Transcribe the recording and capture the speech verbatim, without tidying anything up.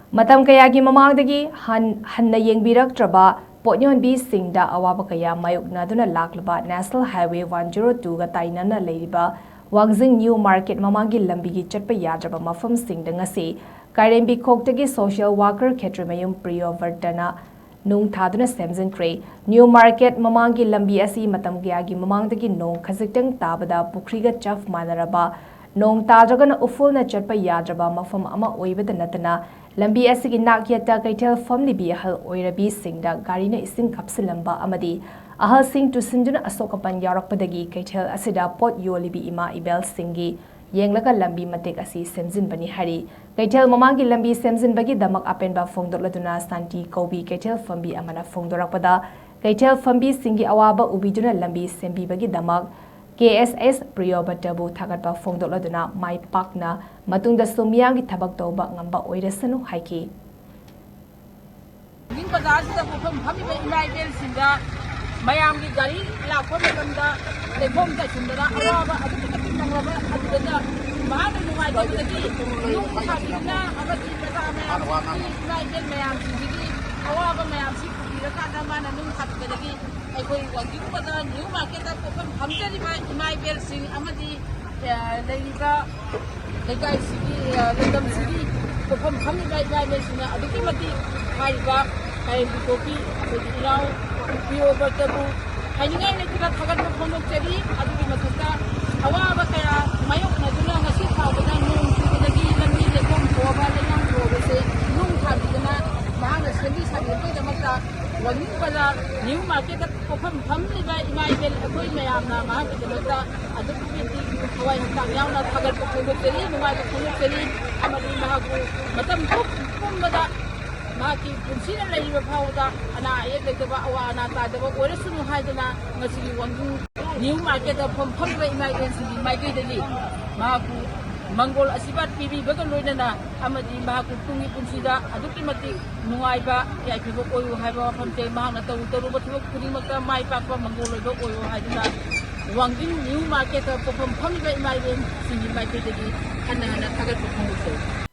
ꯃꯇꯝ ꯀꯌꯥꯒꯤ ꯃꯃꯥꯡꯗꯒꯤ ꯍꯟ-, ꯍꯟꯅ ꯌꯦꯡꯕꯤꯔꯛꯇ꯭ꯔꯕ ꯄꯣꯠ ꯌꯣꯟꯕꯤꯁꯤꯡꯗ ꯑꯋꯥꯕ ꯀꯌꯥ ꯃꯥꯌꯣꯛꯅꯗꯨꯅ ꯂꯥꯛꯂꯕ National Highway one zero two ꯒ ꯇꯥꯏꯅꯅ ꯂꯩꯔꯤꯕ ꯋꯥꯡꯖꯤꯡ New Market ꯃꯃꯥꯡꯒꯤ ꯂꯝꯕꯤꯒꯤ ꯆꯠꯄ ꯌꯥꯗ꯭ꯔꯕ ꯃꯐꯝꯁꯤꯡꯗ ꯉꯁꯤ ꯀꯥꯏꯔꯦꯝꯕꯤꯈꯣꯛꯇꯒꯤ social worker ꯈꯦꯇ꯭ꯔꯤꯃꯌꯨꯝ ꯄ꯭ꯔꯤꯌꯣꯕꯔꯇꯅ ꯅꯨꯡ ꯊꯥꯗꯨꯅ ꯁꯦꯝꯖꯤꯟꯈ꯭ꯔꯦ꯫ New Market ꯃꯃꯥꯡꯒꯤ ꯂꯝꯕꯤ ꯑꯁꯤ ꯃꯇꯝ ꯀꯌꯥꯒꯤ ꯃꯃꯥꯡꯗꯒꯤ ꯅꯣꯡ ꯈꯖꯤꯛꯇꯪ ꯇꯥꯕꯗ ꯄꯨꯈ꯭ꯔꯤꯒ ꯆꯞ ꯃꯥꯟꯅꯔꯕ, ꯅꯣꯡ ꯇꯥꯗ꯭ꯔꯒꯅ ꯎꯐꯨꯜꯅ ꯆꯠꯄ ꯌꯥꯗ꯭ꯔꯕ ꯃꯐꯝ ꯑꯃ ꯑꯣꯏꯕꯗ ꯅꯠꯇꯅ, ꯂꯝꯕꯤ ꯑꯁꯤꯒꯤ ꯅꯥꯛꯌꯦꯠꯇ ꯀꯩꯊꯦꯜ ꯐꯝꯂꯤꯕꯤ ꯑꯍꯜ ꯑꯣꯏꯔꯕꯤꯁꯤꯡꯗ ꯒꯥꯔꯤꯅ ꯏꯁꯤꯡ ꯀꯥꯞꯁꯤꯜꯂꯝꯕ ꯑꯃꯗꯤ ꯑꯍꯜꯁꯤꯡ ꯇꯨꯁꯤꯟꯗꯨꯅ ꯑꯁꯣꯛ ꯑꯄꯟ ꯌꯥꯎꯔꯛꯄꯗꯒꯤ ꯀꯩꯊꯦꯜ ꯑꯁꯤꯗ ꯄꯣꯠ ꯌꯣꯜꯂꯤꯕꯤ ꯏꯃꯥ ꯏꯕꯦꯜꯁꯤꯡꯒꯤ ꯌꯦꯡꯂꯒ ꯂꯝꯕꯤ ꯃꯇꯦꯛ ꯑꯁꯤ ꯁꯦꯝꯖꯤꯟꯕꯅꯤ ꯍꯥꯏꯔꯤ꯫ ꯀꯩꯊꯦꯜ ꯃꯃꯥꯡꯒꯤ ꯂꯝꯕꯤ ꯁꯦꯝꯖꯤꯟꯕꯒꯤ ꯗꯃꯛ ꯑꯄꯦꯟꯕ ꯐꯣꯡꯗꯣꯛꯂꯗꯨꯅ ꯁꯥꯟꯇꯤ ꯀꯧꯕꯤ ꯀꯩꯊꯦꯜ ꯐꯝꯕꯤ ꯑꯃꯅ ꯐꯣꯡꯗꯣꯔꯛꯄꯗ, ꯀꯩꯊꯦꯜ ꯐꯝꯕꯤꯁꯤꯡꯒꯤ ꯑꯋꯥꯕ ꯎꯕꯤꯗꯨꯅ ꯂꯝꯕꯤ ꯁꯦꯝꯕꯤꯕꯒꯤꯗꯃꯛ K S S ꯄ꯭ꯔꯤꯌꯣꯕꯇꯕꯨ ꯊꯥꯒꯠꯄ ꯐꯣꯡꯗꯣꯛꯂꯗꯨꯅ ꯃꯥꯏ ꯄꯥꯛꯅ ꯃꯇꯨꯡꯗꯁꯨ ꯃꯤꯌꯥꯝꯒꯤ ꯊꯕꯛ ꯇꯧꯕ ꯉꯝꯕ ꯑꯣꯏꯔꯁꯅꯨ ꯍꯥꯏꯈꯤ꯫ ꯅꯤꯡ ꯕꯖꯥꯔꯁꯤꯗ ꯄꯣꯠꯐꯝ ꯐꯝꯃꯤꯕ ꯏꯃꯥ ꯏꯕꯦꯜꯁꯤꯡꯗ ꯃꯌꯥꯝꯒꯤ ꯒꯥꯔꯤ ꯂꯥꯛꯄ ꯃꯇꯝꯗ ꯂꯩꯈꯣꯝ ꯆꯥꯏꯁꯤꯟꯗꯅ ꯑꯋꯥꯕ ꯑꯗꯨꯛꯀꯤ ꯃꯇꯤꯛ ꯅꯪꯂꯕ ꯑꯗꯨꯗ ꯃꯍꯥꯛꯅ ꯅꯨꯡꯉꯥꯏꯇꯕꯗꯒꯤ ꯅꯨꯡ ꯊꯥꯕꯤꯗꯨꯅ ꯑꯃꯗꯤ ꯄ꯭ꯔꯖꯥ ꯃꯌꯥꯝꯁꯤꯒꯤ, ꯏꯃꯥ ꯏꯕꯦꯜ ꯃꯌꯥꯝꯁꯤꯡꯁꯤꯒꯤ ꯑꯋꯥꯕ ꯃꯌꯥꯝꯁꯤ ꯎꯕꯤꯔꯀꯥꯟꯗ ꯃꯥꯅ ꯅꯨꯡ ꯊꯥꯕꯤꯕꯗꯒꯤ ꯑꯩꯈꯣꯏ ꯋꯥꯡꯖꯤꯡ ꯕꯖꯥꯔ ꯅ꯭ꯌꯨ ꯃꯥꯔꯀꯦꯠꯇ ꯄꯣꯠꯐꯝ ꯐꯝꯖꯔꯤꯕ ꯏꯃꯥ ꯏꯕꯦꯜꯁꯤꯡ ꯑꯃꯗꯤ, ꯑ, ꯂꯩꯔꯤꯕ ꯂꯩꯀꯥꯏꯁꯤꯒꯤ, ꯑ, ꯂꯝꯗꯝꯁꯤꯒꯤ ꯄꯣꯠꯐꯝ ꯐꯝꯂꯤꯕ ꯏꯃꯥ ꯏꯕꯦꯜꯁꯤꯡꯅ ꯑꯗꯨꯛꯀꯤ ꯃꯇꯤꯛ ꯍꯥꯏꯔꯤꯕ ꯀꯥꯏꯔꯦꯝꯕꯤꯈꯣꯛꯀꯤ ꯑꯩꯈꯣꯏꯒꯤ ꯏꯔꯥꯎ ꯄ꯭ꯔꯤꯌꯣꯕ꯭ꯔꯇꯕꯨ ꯍꯥꯏꯅꯤꯡꯉꯥꯏ ꯂꯩꯇꯅ ꯊꯥꯒꯠꯄ ꯐꯣꯡꯗꯣꯛꯆꯔꯤ꯫ ꯑꯗꯨꯒꯤ ꯃꯊꯛꯇ ꯑꯋꯥꯕ ꯀꯌꯥ ꯃꯥꯌꯣꯛꯅꯗꯨꯅ ꯉꯁꯤ ꯐꯥꯎꯕꯗ ꯅꯣꯡ ꯆꯨꯕꯗꯒꯤ ꯂꯝꯕꯤ ꯂꯩꯈꯣꯝ ꯊꯣꯛꯑꯕ, ꯂꯩꯅꯥꯡ ꯊꯣꯛꯑꯕꯁꯦ ꯅꯨꯡ ꯊꯥꯕꯤꯗꯨꯅ ꯃꯍꯥꯛꯅ ꯁꯦꯝꯕꯤ ꯁꯥꯕꯤꯔꯛꯄꯒꯤꯗꯃꯛꯇ ꯋꯥꯡꯖꯤꯡ ꯕꯖꯥꯔ ꯅ꯭ꯌꯨ ꯃꯥꯔꯀꯦꯠꯇ ꯄꯣꯠꯐꯝ ꯐꯝꯂꯤꯕ ꯏꯃꯥ ꯏꯕꯦꯜ ꯑꯩꯈꯣꯏ ꯃꯌꯥꯝꯅ ꯃꯍꯥꯛꯀꯤꯗꯃꯛꯇ ꯑꯗꯨꯛꯀꯤ ꯃꯇꯤꯛ ꯊꯋꯥꯏ ꯍꯛꯆꯥꯡ ꯌꯥꯎꯅ ꯊꯥꯒꯠꯄ ꯐꯣꯡꯗꯣꯛꯆꯔꯤ, ꯅꯨꯡꯉꯥꯏꯕ ꯐꯣꯡꯗꯣꯛꯆꯔꯤ꯫ ꯑꯃꯗꯤ ꯃꯍꯥꯛꯄꯨ ꯃꯇꯝ ꯄꯨꯝꯕꯗ ꯃꯍꯥꯛꯀꯤ ꯄꯨꯟꯁꯤꯅ ꯂꯩꯔꯤꯕ ꯐꯥꯎꯕꯗ ꯑꯅꯥ ꯑꯌꯦꯛ ꯂꯩꯇꯕ, ꯑꯋꯥ ꯑꯅꯥ ꯇꯥꯗꯕ ꯑꯣꯏꯔꯁꯅꯨ ꯍꯥꯏꯗꯨꯅ ꯉꯁꯤꯒꯤ ꯋꯥꯡꯖꯤꯡ ꯅ꯭ꯌꯨ ꯃꯥꯔꯀꯦꯠꯇ ꯐꯝ-, ꯐꯝꯂꯤꯕ ꯏꯃꯥ ꯏꯕꯦꯜꯁꯤꯡꯒꯤ ꯃꯥꯏꯀꯩꯗꯒꯤ ꯃꯍꯥꯛꯄꯨ ꯃꯪꯒꯣꯜ ꯑꯁꯤꯔꯕꯥꯗ ꯄꯤꯕꯤꯕꯒ ꯂꯣꯏꯅꯅ ꯑꯃꯗꯤ ꯃꯍꯥꯛꯄꯨ ꯇꯨꯡꯒꯤ ꯄꯨꯟꯁꯤꯗ ꯑꯗꯨꯛꯀꯤ ꯃꯇꯤꯛ ꯅꯨꯡꯉꯥꯏꯕ ꯌꯥꯏꯐꯕ ꯑꯣꯏꯌꯨ ꯍꯥꯏꯕ ꯋꯥꯐꯝꯁꯦ, ꯃꯍꯥꯛꯅ ꯇꯧꯔꯨ ꯇꯧꯔꯨꯕ ꯊꯕꯛ ꯈꯨꯗꯤꯡꯃꯛꯇ ꯃꯥꯏ ꯄꯥꯛꯄ ꯃꯪꯒꯣꯜ ꯑꯣꯏꯕ ꯑꯣꯏꯌꯨ ꯍꯥꯏꯗꯨꯅ ꯋꯥꯡꯖꯤꯡ ꯅ꯭ꯌꯨ ꯃꯥꯔꯀꯦꯠꯇ ꯄꯣꯠꯐꯝ ꯐꯝꯂꯤꯕ ꯏꯃꯥ ꯏꯕꯦꯜꯁꯤꯡꯒꯤ ꯃꯥꯏꯀꯩꯗꯒꯤ ꯍꯟꯅ ꯍꯟꯅ ꯊꯥꯒꯠꯄ ꯐꯣꯡꯗꯣꯛꯆꯔꯤ꯫